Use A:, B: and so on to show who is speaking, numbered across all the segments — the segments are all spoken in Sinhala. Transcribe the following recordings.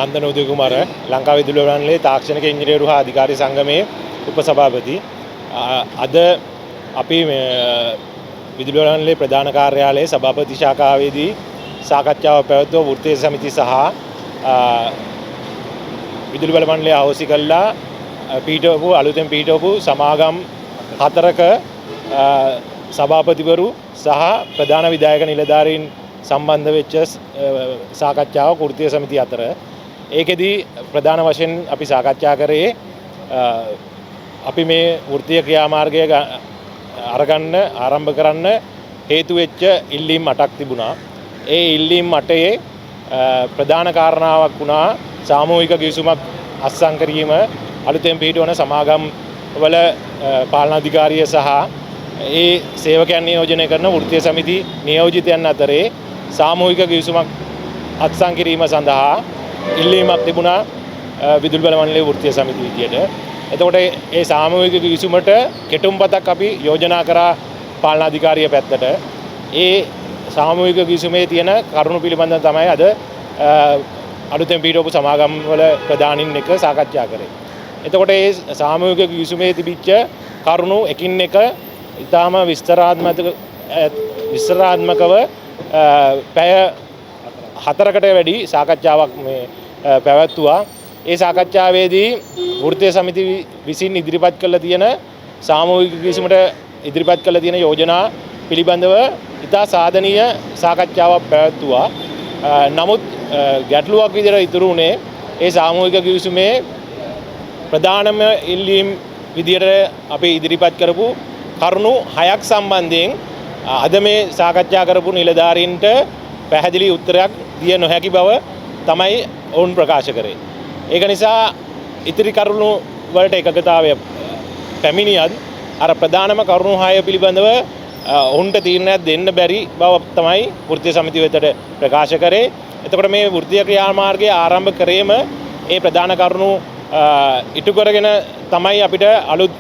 A: නන්දන උදයකුමාර, ලංකා විදුලි මණ්ඩලයේ තාක්ෂණික ඉංජිනේරු හා අධිකාරී සංගමයේ උපසභාපති. අද අපි විදුලි මණ්ඩලයේ ප්‍රධාන කාර්යාලයේ සභාපති ශාඛාවේදී සාකච්ඡාව පැවැත්වුව වෘත්තීය සමිති සහ විදුලි බල මණ්ඩලය අහෝසි කළා පිහිටවපු අලුතෙන් පිහිටවපු සමාගම් හතරක සභාපතිවරු සහ ප්‍රධාන විධායක නිලධාරීන් සම්බන්ධ වෙච්ච සාකච්ඡාව වෘත්තීය සමිතිය අතර. ඒකෙදි ප්‍රධාන වශයෙන් අපි සාකච්ඡා කරේ අපි මේ වෘත්තීය ක්‍රියාමාර්ගය අරගන්න ආරම්භ කරන්න හේතු වෙච්ච ඉල්ලීම් 8ක් තිබුණා. ඒ ඉල්ලීම් 8 ප්‍රධාන කාරණාවක් වුණා සාමූහික ගිවිසුමක් අත්සන් කිරීම, අලුතෙන් පිහිටවන සමාගම් වල පාලනාධිකාරිය සහ ඒ සේවකයන් නියෝජනය කරන වෘත්තීය සමිති නියෝජිතයන් අතරේ සාමූහික ගිවිසුමක් අත්සන් කිරීම සඳහා ඉල්ලීමක් තිබුණා විදුලි බල මණ්ඩලයේ වෘත්තීය සමිතිය විදියට. එතකොට ඒ සාමූහික ගිවිසුමට කෙටුම්පතක් අපි යෝජනා කරා පාලනාධිකාරිය පැත්තට. ඒ සාමූහික ගිවිසුමේ තියෙන කරුණු පිළිබඳව තමයි අද අලුතෙන් පිහිටවපු සමාගම් වල ප්‍රධානීන් එක්ක සාකච්ඡා කරේ. එතකොට ඒ සාමූහික ගිවිසුමේ තිබිච්ච කරුණු එකින් එක ඉතාම විස්තරාත්මකව පැය 4කට වැඩි සාකච්ඡාවක් මේ පැවැත්වුවා. ඒ සාකච්ඡාවේදී වෘත්තීය සමිති විසින් ඉදිරිපත් කළ තියෙන සාමූහික ගිවිසුමට ඉදිරිපත් කළ තියෙන යෝජනා පිළිබඳව ඉතා සාධනීය සාකච්ඡාවක් පැවැත්වුවා. නමුත් ගැටලුවක් විදිහට ඉතුරු වුණේ ඒ සාමූහික ගිවිසුමේ ප්‍රධානම ඉල්ලීම් විදිහට අපි ඉදිරිපත් කරපු කරුණු 6ක් සම්බන්ධයෙන් අද මේ සාකච්ඡා කරපු නිලධාරීන්ට පැහැදිලි උත්තරයක් දිය නොහැකි බව තමයි ඔවුන් ප්‍රකාශ කරේ. ඒක නිසා ඉතිරි කරුණු වලට එකඟතාවය පැමිණියත් අර ප්‍රධානම කරුණු 6 පිළිබඳව ඔවුන්ට තීරණයක් දෙන්න බැරි බව තමයි වෘත්තීය සමිතිය වෙතට ප්‍රකාශ කරේ. එතකොට මේ වෘත්තීය ක්‍රියාමාර්ගය ආරම්භ කරේම ඒ ප්‍රධාන කරුණු ඉටු කරගෙන තමයි අපිට අලුත්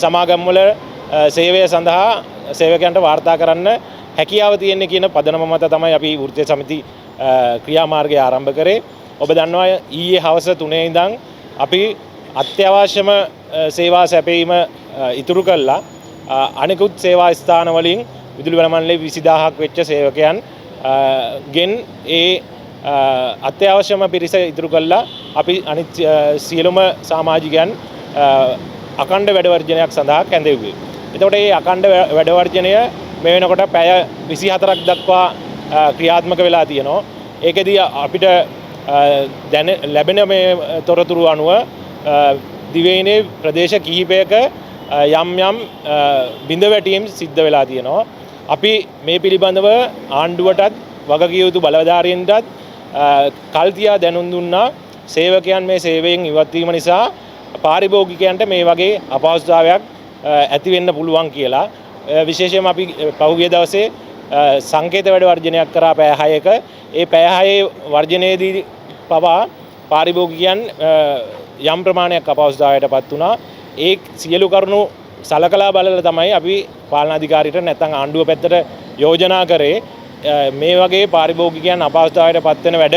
A: සමාගම් වල සේවය සඳහා සේවකයන්ට වාර්තා කරන්න හැකියාව තියෙන්නේ කියන පදනම මත තමයි අපි වෘත්තීය සමිති ක්‍රියාමාර්ගය ආරම්භ කරේ. ඔබ දන්නවා ඊයේ හවස 3 ඉඳන් අපි අත්‍යවශ්‍යම සේවා සැපයීම ඉතුරු කළා. අනෙකුත් සේවා ස්ථාන වලින් විදුලි බල මණ්ඩලයේ 20000ක් වෙච්ච සේවකයන් ගෙන් ඒ අත්‍යවශ්‍යම පිරිස ඉතුරු කළා. අපි අනිත් සියලුම සමාජිකයන් අඛණ්ඩ වැඩ වර්ජනයක් සඳහා කැඳෙව්වේ. එතකොට මේ අඛණ්ඩ වැඩ වර්ජනය මේ වෙනකොට පැය 24ක් දක්වා ක්‍රියාත්මක වෙලා තියෙනවා. ඒකෙදී අපිට දැන ලැබෙන මේ තොරතුරු අනුව දිවයිනේ ප්‍රදේශ කිහිපයක යම් යම් බිඳ වැටීම් සිද්ධ වෙලා තියෙනවා. අපි මේ පිළිබඳව ආණ්ඩුවටත් වගකිය යුතු බලධාරීන්ටත් කල් තියා දැනුම් දුන්නා. සේවකයන් මේ සේවයෙන් ඉවත් වීම නිසා පාරිභෝගිකයන්ට මේ වගේ අපහසුතාවයක් ඇති වෙන්න පුළුවන් කියලා. විශේෂයෙන්ම අපි පහුගිය දවසේ සංකේත වැඩ වර්ජනයක් කරා පැය 6ක. ඒ පැය 6 වර්ජනයේදී පවා පාරිභෝගිකයන් යම් ප්‍රමාණයක් අපහසුතාවයට පත් වුණා. ඒ සියලු කරුණු සලකලා බලලා තමයි අපි පාලනාධිකාරියට නැත්නම් ආණ්ඩුව පැත්තට යෝජනා කරේ මේ වගේ පාරිභෝගිකයන් අපහසුතාවයට පත් වෙන වැඩ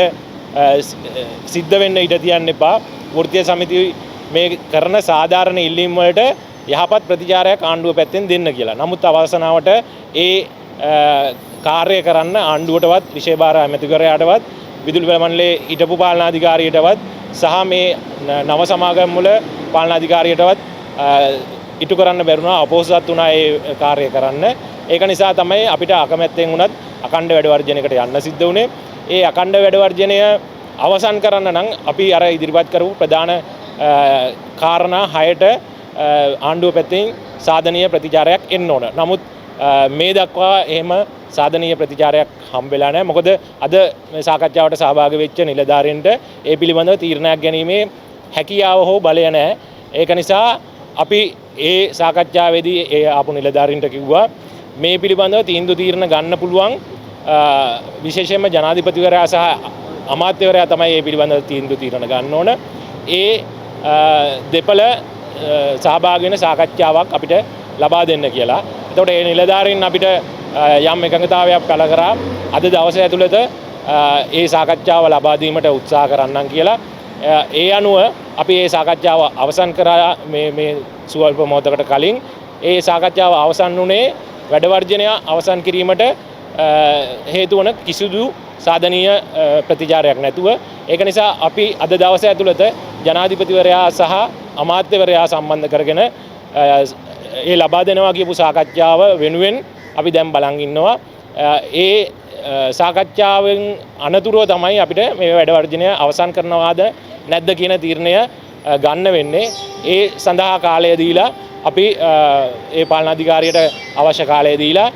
A: සිද්ධ වෙන්න ඉඩ තියන්න එපා. වෘත්තීය සමිතිය මේ කරන සාධාරණ ඉල්ලීම් වලට යහපත් ප්‍රතිචාරයක් ආණ්ඩුව පැත්තෙන් දෙන්න කියලා. නමුත් අවසනාවට ඒ කාර්යය කරන්න ආණ්ඩුවටවත් විශේෂ ඇමතිවරයාටවත් විදුලි බල මණ්ඩලයේ හිටපු පාලනාධිකාරියටවත් සහ මේ නව සමාගම් වල පාලනාධිකාරියටවත් ඉටු කරන්න බැරුණා, අපොහොසත් වුණා ඒ කාර්යය කරන්න. ඒක නිසා තමයි අපිට අකමැත්තෙන් වුණත් අඛණ්ඩ වැඩ වර්ජනයකට යන්න සිද්ධ වුණේ. ඒ අඛණ්ඩ වැඩ වර්ජනය අවසන් කරන්න නම් අපි අර ඉදිරිපත් කරපු ප්‍රධාන කාරණා 6ට ආණ්ඩුව පැත්තෙන් සාධනීය ප්‍රතිචාරයක් එන්න ඕන. නමුත් මේ දක්වා එහෙම සාධනීය ප්‍රතිචාරයක් හම්බ වෙලා නැහැ. මොකද අද මේ සාකච්ඡාවට සහභාගී වෙච්ච නිලධාරීන්ට ඒ පිළිබඳව තීරණයක් ගැනීමේ හැකියාව හෝ බලය නැහැ. ඒක නිසා අපි ඒ සාකච්ඡාවේදී ඒ ආපු නිලධාරීන්ට කිව්වා මේ පිළිබඳව තීන්දුව තීරණ ගන්න පුළුවන් විශේෂයෙන්ම ජනාධිපතිවරයා සහ අමාත්‍යවරයා තමයි මේ පිළිබඳව තීන්දුව තීරණ ගන්න ඕන. ඒ දෙපළ සහභාගී වෙන සාකච්ඡාවක් අපිට ලබා දෙන්න කියලා. එතකොට ඒ නිලධාරීන් අපිට යම් එකඟතාවයක් පළ කරා. අද දවසේ ඇතුළත ඒ සාකච්ඡාව ලබා දීමට උත්සාහ කරන්නම් කියලා. ඒ අනුව අපි ඒ සාකච්ඡාව අවසන් කරා මේ මේ සුවල්ප මොහොතකට කලින්. ඒ සාකච්ඡාව අවසන් වුණේ වැඩ වර්ජනය අවසන් කිරීමට හේතු වන කිසිදු සාධනීය ප්‍රතිචාරයක් නැතුව. ඒක නිසා අපි අද දවස ඇතුළත ජනාධිපතිවරයා සහ අමාත්‍යවරයා සම්බන්ධ කරගෙන ඒ ලබා දෙනවා කියපු සාකච්ඡාව වෙනුවෙන් අපි දැන් බලන් ඉන්නවා. ඒ සාකච්ඡාවෙන් අනතුරුව තමයි අපිට මේ වැඩ වර්ජනය අවසන් කරනවාද නැද්ද කියන තීරණය ගන්න වෙන්නේ. ඒ සඳහා කාලය දීලා අපි ඒ පාලනාධිකාරියට අවශ්‍ය කාලය දීලා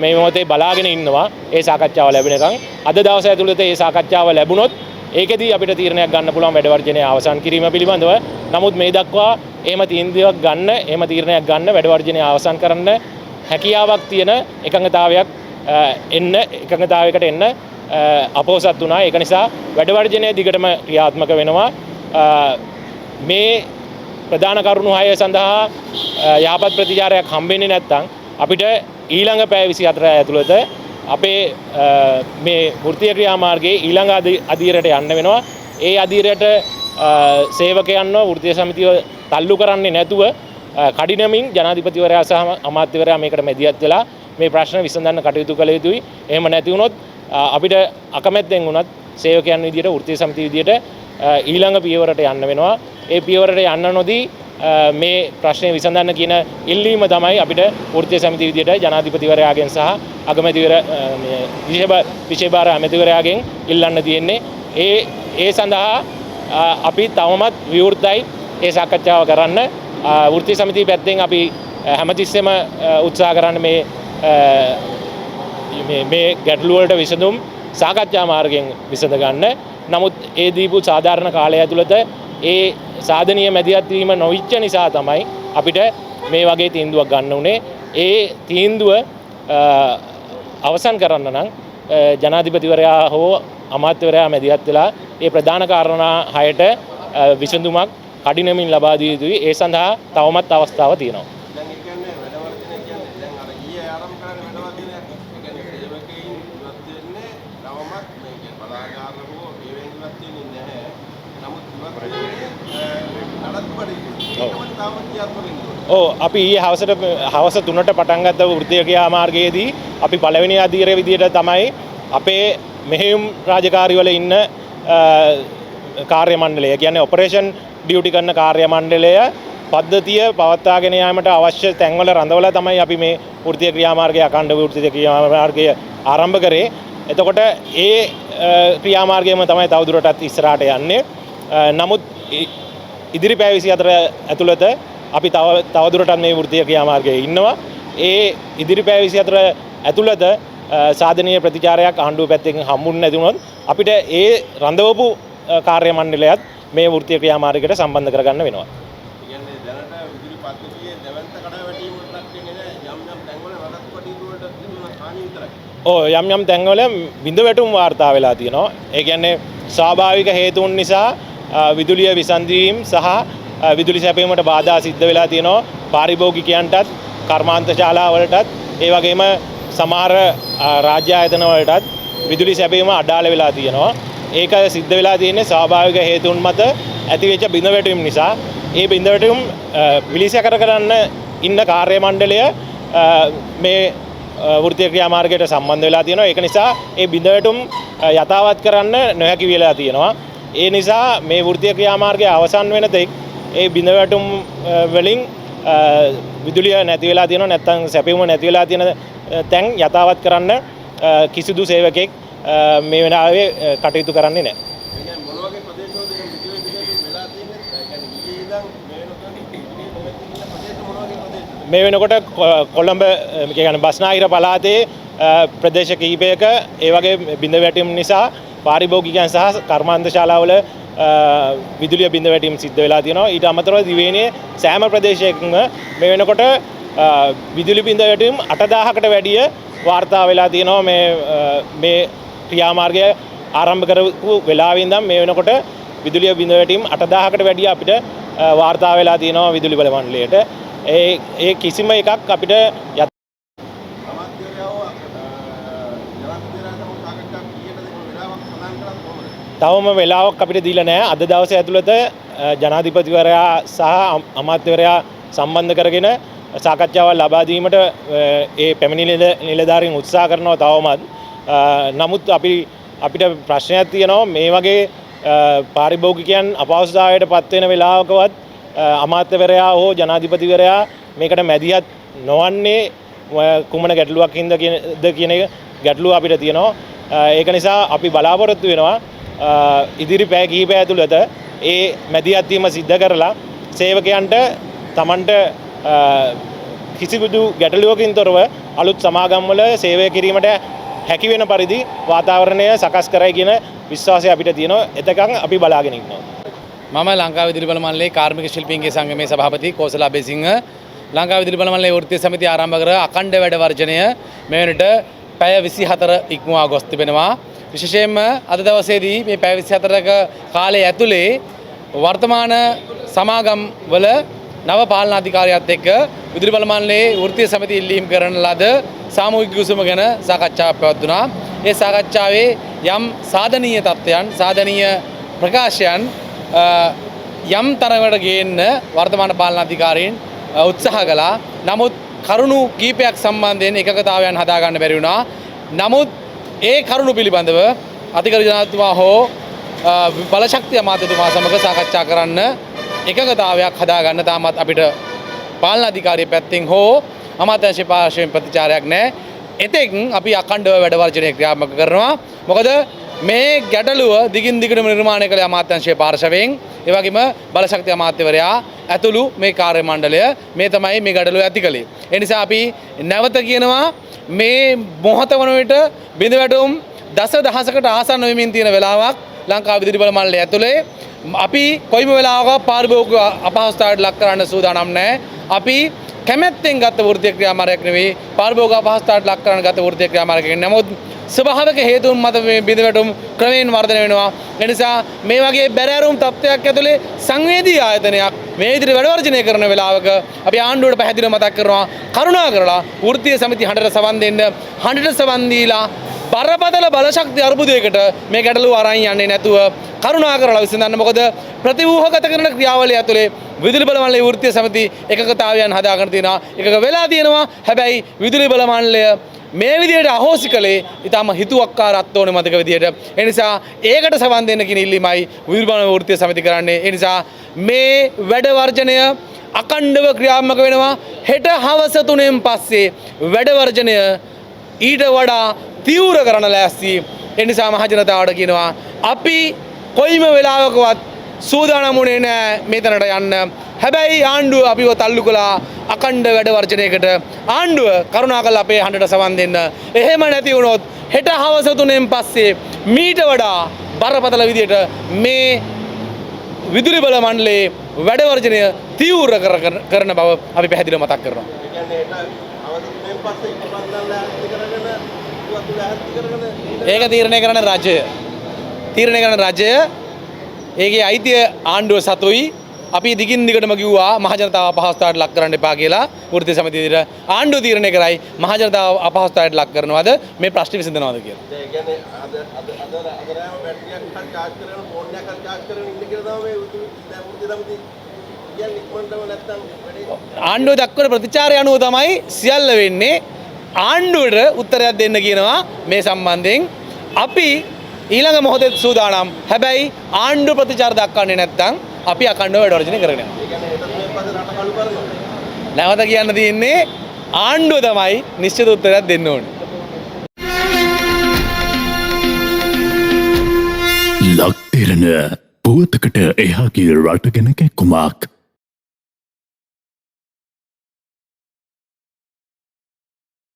A: මේ මොහොතේ බලාගෙන ඉන්නවා ඒ සාකච්ඡාව ලැබෙනකන්. අද දවස ඇතුළත ඒ සාකච්ඡාව ලැබුණොත් ඒකෙදී අපිට තීරණයක් ගන්න පුළුවන් වැඩ වර්ජනය අවසන් කිරීම පිළිබඳව. නමුත් මේ දක්වා එහෙම තීන්දුවක් ගන්න, එහෙම තීරණයක් ගන්න වැඩ වර්ජනය අවසන් කරන්න හැකියාවක් තියෙන එකඟතාවයක් එන්න එකඟතාවයකට එන්න අපොහසත් වුණා. ඒක නිසා වැඩ වර්ජනය දිගටම ක්‍රියාත්මක වෙනවා. මේ ප්‍රධාන කරුණු 6 සඳහා යහපත් ප්‍රතිචාරයක් හම්බෙන්නේ නැත්නම් අපිට ඊළඟ පැය 24 ඇතුළත අපේ මේ වෘත්තීය ක්‍රියාමාර්ගයේ ඊළඟ අදියරට යන්න වෙනවා. ඒ අදියරට සේවකයන්ව වෘත්තීය සමිතිය තල්ලු කරන්නේ නැතුව කඩිනමින් ජනාධිපතිවරයා සහ අමාත්‍යවරයා මේකට මැදිහත් වෙලා මේ ප්‍රශ්න විසඳන්න කටයුතු කළ යුතුයි. එහෙම නැති වුණොත් අපිට අකමැත්තෙන් වුණත් සේවකයන් විදියට වෘත්තීය සමිතිය විදියට ඊළඟ පියවරට යන්න වෙනවා. ඒ පියවරට යන්න නොදී මේ ප්‍රශ්නය විසඳන්න කියන ඉල්ලීම තමයි අපිට වෘත්තීය සමිතිය විදියට ජනාධිපතිවරයාගෙන් සහ අගමැතිවර මේ විශේෂ භාර ඇමතිවරයාගෙන් ඉල්ලන්න තියෙන්නේ. ඒ ඒ සඳහා අපි තවමත් විවෘතයි ඒ සාකච්ඡාව කරන්න. වෘත්තීය සමිතිය පැත්තෙන් අපි හැමතිස්සෙම උත්සාහ කරන්නේ මේ මේ මේ ගැටලු වලට විසඳුම් සාකච්ඡා මාර්ගයෙන් විසඳ ගන්න. නමුත් ඒ දීපු සාධාරණ කාලය ඇතුළත ඒ සාධනීය මැදිහත් වීම නොවිච්ච නිසා තමයි අපිට මේ වගේ තීන්දුවක් ගන්න උනේ. ඒ තීන්දුව අවසන් කරන්න නම් ජනාධිපතිවරයා හෝ අමාත්‍යවරයා මැදිහත් වෙලා ඒ ප්‍රධාන කාරණා 6ට විසඳුමක් කඩිනමින් ලබා දිය යුතුයි. ඒ සඳහා තවමත් අවස්ථාව තියෙනවා.
B: දැන් ඒ කියන්නේ වැඩ වර්ජනය කියන්නේ දැන් අර ඊයේ ආරම්භ කරන වැඩ වර්ජනය, ඒ කියන්නේ සේවකයින් ඉවත් වෙන්නේ තවමත් මේ කියන්නේ බලාගාර හෝ ඒවෙන් ඉවත් වෙන්නේ නැහැ. නමුත් ඉවත් වෙන්නේ නඩත්තු කටයුතු. ඒකම තාම ක්‍රියාත්මක වෙන්නේ.
A: ඔව්, අපි ඊයේ හවසට හවස 3ට පටන් ගත්ත වෘත්තීය ක්‍රියාමාර්ගයේදී අපි පළවෙනි අදියර විදියට තමයි අපේ මෙහෙයුම් රාජකාරිවල ඉන්න කාර්ය මණ්ඩලය, කියන්නේ ඔපරේෂන් ඩියුටි කරන කාර්ය මණ්ඩලය පද්ධතිය පවත්වාගෙන යාමට අවශ්‍ය තැන්වල රඳවලා තමයි අපි මේ වෘත්තීය ක්‍රියාමාර්ගය, අඛණ්ඩ වෘත්තීය ක්‍රියාමාර්ගය ආරම්භ කරේ. එතකොට ඒ ක්‍රියාමාර්ගයම තමයි තවදුරටත් ඉස්සරහට යන්නේ. නමුත් ඉදිරි පැය 24 ඇතුළත අපි තව තවදුරටත් මේ වෘත්තීය ක්‍රියාමාර්ගයේ ඉන්නවා. ඒ ඉදිරි පැය 24 ඇතුළත සාධනීය ප්‍රතිචාරයක් ආණ්ඩුව පැත්තෙන් හම්බුනේ නැති වුණොත් අපිට ඒ රඳවපු කාර්ය මණ්ඩලයත් මේ වෘත්තීය ක්‍රියාමාර්ගයට සම්බන්ධ කරගන්න වෙනවා.
B: ඒ කියන්නේ දැනට විදුලි පද්ධතියේ දැවැන්ත කඩාවැටීම් වලට ලක් වෙන්නේ නැහැ. යම් යම් තැන්වල නඩත්තු කටයුතු වලට තිබුණ හානිය විතරයි.
A: ඔව්, යම් යම් තැන්වල බිඳ වැටුම් වාර්තා වෙලා තියෙනවා. ඒ කියන්නේ ස්වාභාවික හේතුන් නිසා විදුලිය විසන්ධි සහ විදුලි සැපයීමට බාධා සිද්ධ වෙලා තියෙනවා. පාරිභෝගිකයන්ටත්, කර්මාන්ත ශාලාවලටත්, ඒ වගේම සමහර රාජ්‍ය ආයතන වලටත් විදුලි සැපයීම අඩාල වෙලා තියෙනවා. ඒක සිද්ධ වෙලා තියෙන්නේ ස්වාභාවික හේතුන් මත ඇතිවෙච්ච බිඳ වැටීම් නිසා. ඒ බිඳ වැටුම් පිළිසකර කරන්න ඉන්න කාර්ය මණ්ඩලය මේ වෘත්තීය ක්‍රියාමාර්ගයට සම්බන්ධ වෙලා තියෙනවා. ඒක නිසා ඒ බිඳ වැටුම් යථාවත් කරන්න නොහැකි වෙලා තියෙනවා. ඒ නිසා මේ වෘත්තීය ක්‍රියාමාර්ගය අවසන් වෙන තෙක් ඒ බිඳ වැටුම් වලින් විදුලිය නැති වෙලා තියෙනවා, නැත්නම් සැපයුම නැති වෙලා තියෙන තැන් යථාවත් කරන්න කිසිදු සේවකෙක් මේ වෙලාවේ කටයුතු කරන්නේ නැහැ.
B: ඒ කියන්නේ මොන වගේ ප්‍රදේශවලද මේ විදුලි බිඳ වෙලා තියෙන්නේ? ඒ කියන්නේ ඊයේ ඉඳන් මේ වෙනකොට විදුලිය නොමැති ඉන්න ප්‍රදේශ මොන වගේ ප්‍රදේශද?
A: මේ වෙනකොට කොළඹ, ඒ කියන්නේ බස්නාහිර පළාතේ ප්‍රදේශ කිහිපයක ඒ වගේ බිඳ වැටීම් නිසා පාරිභෝගිකයන් සහ කර්මාන්ත ශාලාවල විදුලිය බිඳ වැටීම් සිද්ධ වෙලා තියෙනවා. ඊට අමතරව දිවයිනේ සෑම ප්‍රදේශයකම මේ වෙනකොට විදුලි බිඳ වැටීම් 8000කට වැඩිය වාර්තා වෙලා තියෙනවා. මේ මේ ක්‍රියාමාර්ගය ආරම්භ කරපු වෙලාවෙ ඉඳන් මේ වෙනකොට විදුලිය බිඳ වැටීම් 8000කට වැඩිය අපිට වාර්තා වෙලා තියෙනවා විදුලි බල මණ්ඩලයට. ඒ ඒ කිසිම එකක් අපිට
B: අමාත්‍යවරයා හෝ ජනාධිපතිවරයා සමග සාකච්ඡා කීයටද, එහෙම වෙලාවක්
A: තවම වෙලාවක් අපිට දීලා නැහැ. අද දවසේ ඇතුළත ජනාධිපතිවරයා සහ අමාත්‍යවරයා සම්බන්ධ කරගෙන සාකච්ඡාවක් ලබා දීමට ඒ පැමිණි නිලධාරීන් උත්සාහ කරනවා තවමත්. නමුත් අපිට ප්‍රශ්නයක් තියෙනවා මේ වගේ පාරිභෝගිකයන් අපහසුතාවයට පත් වෙන වෙලාවකවත් අමාත්‍යවරයා හෝ ජනාධිපතිවරයා මේකට මැදිහත් නොවන්නේ කුමන ගැටලුවක් හින්දා කියන ගැටලුව අපිට තියෙනවා. ඒක නිසා අපි බලාපොරොත්තු වෙනවා ඉදිරි පැය කිහිපය ඇතුළත ඒ මැදිහත් වීම සිද්ධ කරලා සේවකයන්ට තමන්ට කිසිදු ගැටලුවකින් තොරව අලුත් සමාගම්වල සේවය කිරීමට හැකි වෙන පරිදි වාතාවරණය සකස් කරයි කියන විශ්වාසය අපිට තියෙනවා. එතකන් අපි බලාගෙන ඉන්නවා.
C: මම ලංකා විදුලි බල මණ්ඩලයේ කාර්මික ශිල්පීන්ගේ සංගමේ සභාපති කෝසල අබේසිංහ. ලංකා විදුලි බල මණ්ඩලයේ වෘත්තීය සමිතිය ආරම්භ කර අඛණ්ඩ වැඩ වර්ජනය මේ වෙනට පැය 24 ඉක්මවා ගොස් තිබෙනවා. විශේෂයෙන්ම අද දවසේදී මේ පැය 24ක කාලය ඇතුලේ වර්තමාන සමාගම් වල නව පාලන අධිකාරියත් එක්ක විදුලි බල මණ්ඩලයේ වෘත්තීය සමිතිය ඉල්ලීම් කරන ලද සාමූහික ගිවිසුම ගැන සාකච්ඡාවක් පැවැත්වුණා. ඒ සාකච්ඡාවේ යම් සාධනීය තත්ත්වයන්, සාධනීය ප්‍රකාශයන් යම් තරමකට ගේන්න වර්තමාන පාලන අධිකාරීන් උත්සාහ කළා. නමුත් කරුණු කීපයක් සම්බන්ධයෙන් එකඟතාවයන් හදාගන්න බැරි වුණා. නමුත් ඒ කරුණු පිළිබඳව අධිකරණ ජනාධිපතිතුමා හෝ බලශක්ති අමාත්‍යතුමා සමග සාකච්ඡා කරන්න එකඟතාවයක් හදාගන්න තාමත් අපිට පාලන අධිකාරිය පැත්තෙන් හෝ අමාත්‍යාංශ පාර්ශ්වයෙන් ප්‍රතිචාරයක් නැහැ. එතෙක් අපි අඛණ්ඩව වැඩ වර්ජනය ක්‍රියාත්මක කරනවා. මොකද මේ ගැටලුව දිගින් දිගටම නිර්මාණය කළ අමාත්‍යාංශයේ පාර්ශවයෙන්, ඒ වගේම බලශක්ති අමාත්‍යවරයා ඇතුළු මේ කාර්ය මණ්ඩලය මේ තමයි මේ ගැටලුව ඇති කළේ. ඒ නිසා අපි නැවත කියනවා මේ මොහොත වන විට බිඳවැටුම් දස දහසකට ආසන්න වෙමින් තියෙන වෙලාවක් ලංකා විදුලි බල මණ්ඩලය ඇතුලේ අපි කොයිම වෙලාවක පාරිභෝගික අපහසුතාවයට ලක් කරන්න සූදානම් නැහැ. අපි කැමැත්තෙන් ගත වෘත්තීය ක්‍රියාමාර්ගයක් නෙවෙයි, පාරිභෝගික අපහසුතාවයට ලක් කරන්න ගත වෘත්තීය ක්‍රියාමාර්ගයක්. නමුත් ස්වභාවික හේතුන් මත මේ බිඳවැටුම් ක්‍රමයෙන් වර්ධනය වෙනවා. ඒ නිසා මේ වගේ බැරෑරුම් තත්ත්වයක් ඇතුලේ සංවේදී ආයතනයක් මේ විදිහට වැඩ වර්ජනය කරන වෙලාවක අපි ආණ්ඩුවට පැහැදිලිව මතක් කරනවා, කරුණා කරලා වෘත්තීය සමිති හඬට සවන් දෙන්න. හඬට සවන් දීලා බරපතල බලශක්ති අර්බුදයකට මේ ගැටලුව අරන් යන්නේ නැතුව කරුණා කරලා විසඳන්න. මොකද ප්‍රතිව්‍යුහගත කරන ක්‍රියාවලිය ඇතුලේ විදුලි බල මණ්ඩලයේ වෘත්තීය සමිති එකඟතාවයන් හදාගෙන තියෙනවා, එකඟ වෙලා තියෙනවා. හැබැයි විදුලි බල මණ්ඩලය මේ විදිහට අහෝසි කළේ ඉතාම හිතුවක්කාර අත්ෝනේ මතක විදිහට. ඒ නිසා ඒකට සවන් දෙන්න කියන ඉල්ලීමයි විදුලි බල වෘත්තීය සමිති කරන්නේ. ඒ නිසා මේ වැඩ වර්ජනය අඛණ්ඩව ක්‍රියාත්මක වෙනවා. හෙට හවස 3න් පස්සේ වැඩ වර්ජනය ඊට වඩා තීව්‍ර කරන්න ලෑස්ති. ඒ නිසා මහජනතාවට කියනවා අපි කොයිම වෙලාවකවත් සූදානම් වුණේ නෑ මේ තැනට යන්න. හැබැයි ආණ්ඩුව අපිව තල්ලු කළා අඛණ්ඩ වැඩ වර්ජනයකට. ආණ්ඩුව කරුණාකරලා අපේ හඬට සවන් දෙන්න. එහෙම නැති වුණොත් හෙට හවස 3න් පස්සේ මීට වඩා බරපතල විදියට මේ විදුලි බල මණ්ඩලයේ වැඩ වර්ජනය තීව්‍ර කරන බව අපි පැහැදිලිව මතක් කරනවා.
B: ඒ කියන්නේ හෙට හවස 3න් පස්සේ ඉක්මනට ලෑස්ති කරගෙන
C: ඒක තීරණය කරන රජය. තීරණය කරන රජය ඒකේ අයිතිය ආණ්ඩුව සතුයි. අපි දිගින් දිගටම කිව්වා මහජනතාව අපහසුතාවයට ලක් කරන්න එපා කියලා වෘත්තීය සමිතිය විදිහට. ආණ්ඩුව තීරණය කරයි මහජනතාව අපහසුතාවයට ලක් කරනවද මේ ප්‍රශ්නේ විසඳනවද කියලා.
B: දැන් ඒ කියන්නේ අද අද අද අද රෑම බැටරියක් හරි චාර්ජ් කරගෙන ෆෝන් එකක් හරි චාර්ජ් කරගෙන ඉන්න කියලා තමයි මේ වෘත්තීය සමිතිය කියන්නේ ඉක්මනටම නැත්තම් වැඩේ.
C: ආණ්ඩුව දක්වන ප්‍රතිචාරය අනුව තමයි සියල්ල වෙන්නේ. ආණ්ඩුවට උත්තරයක් දෙන්න කියනවා මේ සම්බන්ධයෙන්. අපි ඊළඟ මොහොතේ සූදානම්. හැබැයි ආණ්ඩුව ප්‍රතිචාර දක්වන්නේ නැත්නම් අපි අඛණ්ඩව වැඩ වර්ජනය කරගෙන යනවා.
B: ඒ කියන්නේ හෙට තුනෙන් පස්සේ රට කළු කරනවා.
C: නැවත කියන්න තියෙන්නේ ආණ්ඩුව තමයි නිශ්චිත උත්තරයක් දෙන්න ඕනේ.
D: ලක්තෙරණ පුවතකට එහා ගිය රට ගැන කැක්කුමක්.